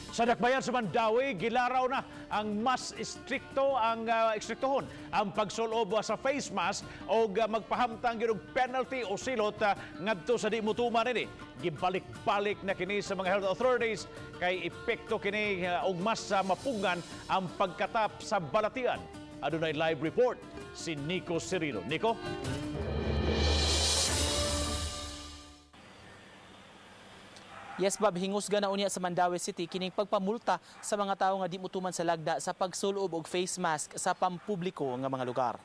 Sa dakbayan sa Mandaue, gilaraw na ang mas istrikto ang istriktohon ang pagsulob sa face mask o magpahamtang gyud og penalty o silot ngadto sa di motuman ini. Gibalik-balik na kini sa mga health authorities kay epekto kini og mas mapungan ang pagkatap sa balatian. Adunay live report si Nico Serino. Nico? Yes, Bob, hingusga na unya sa Mandaue City kining pagpamulta sa mga tawo nga di motuman sa lagda sa pagsulob og face mask sa pampubliko nga mga lugar.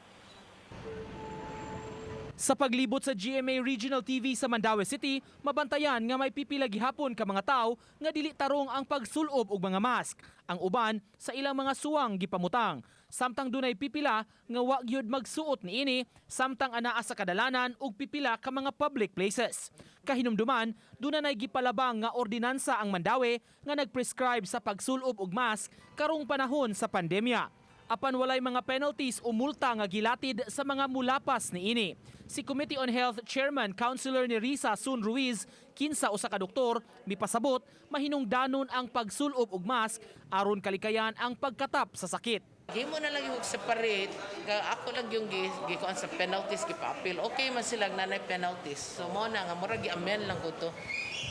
Sa paglibot sa GMA Regional TV sa Mandaue City, mabantayan nga may pipila gihapon ka mga tawo nga dili tarong ang pagsulob og mga mask. Ang uban sa ilang mga suwang gipamutang. Samtang dunay pipila nga wa gyud magsuot niini, samtang anaa sa kadalanan og pipila ka mga public places. Kahinumduman, dunay gipalabang nga ordinansa ang Mandaue nga nagprescribe sa pagsulob og mask karong panahon sa pandemya, apan walay mga penalties o multa nga gilatid sa mga mulapas niini. Si Committee on Health Chairman Councilor Nerissa Sun Ruiz, kinsa usa ka doktor, mipasabot mahinungdanon ang pagsulob og mask aron kalikayan ang pagkatap sa sakit. Himo na lang yung separate, ako lang yung gikuan sa penalties gipa-appeal. Okay man sila nanay penalties. So mo na nga murag gi-amend lang ko to.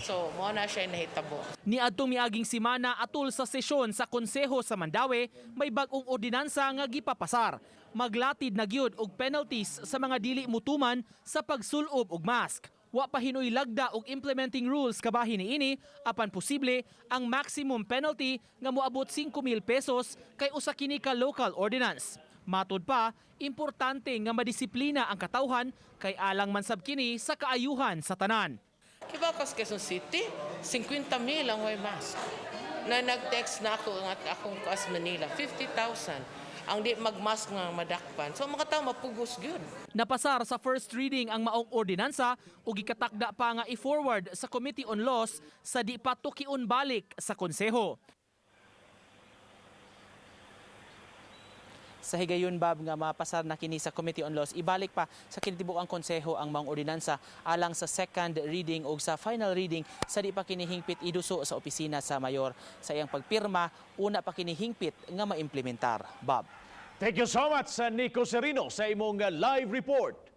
So mo na siya nahitabo. Niadtong miaging simana, atol sa sesyon sa Konseho sa Mandaue, may bag-ong ordinansa nga gipapasar. Maglatid na gyud og penalties sa mga dili mutuman sa pagsulob og mask. Wa pa hinoy lagda og implementing rules kabahin niini, apan posible ang maximum penalty nga moabot 5,000 pesos kay usa kini ka local ordinance. Matud pa, importante nga madisiplina ang katawhan kay alang man sab kini sa kaayuhan sa tanan. Kibakas Quezon City, 50 mil ang way mask. Na nag-text na ako nga akong kas Manila, 50,000 ang di magmask nga madakpan. So mga tao mapugos gyud. Napasar sa first reading ang maong ordinansa ug gikatakda pa nga i-forward sa Committee on Laws sa di pa tukion balik sa konseho. Sa higayon, Bob, nga mapasar na kini sa Committee on Laws, ibalik pa sa kinatibuk-ang konseho ang maong ordinansa alang sa second reading o sa final reading sa di pa kini hingpit iduso sa opisina sa mayor sa iyang pagpirma. Una pa kini hingpit nga maimplementar, Bob. Thank you so much, Nico Serino, sa imong live report.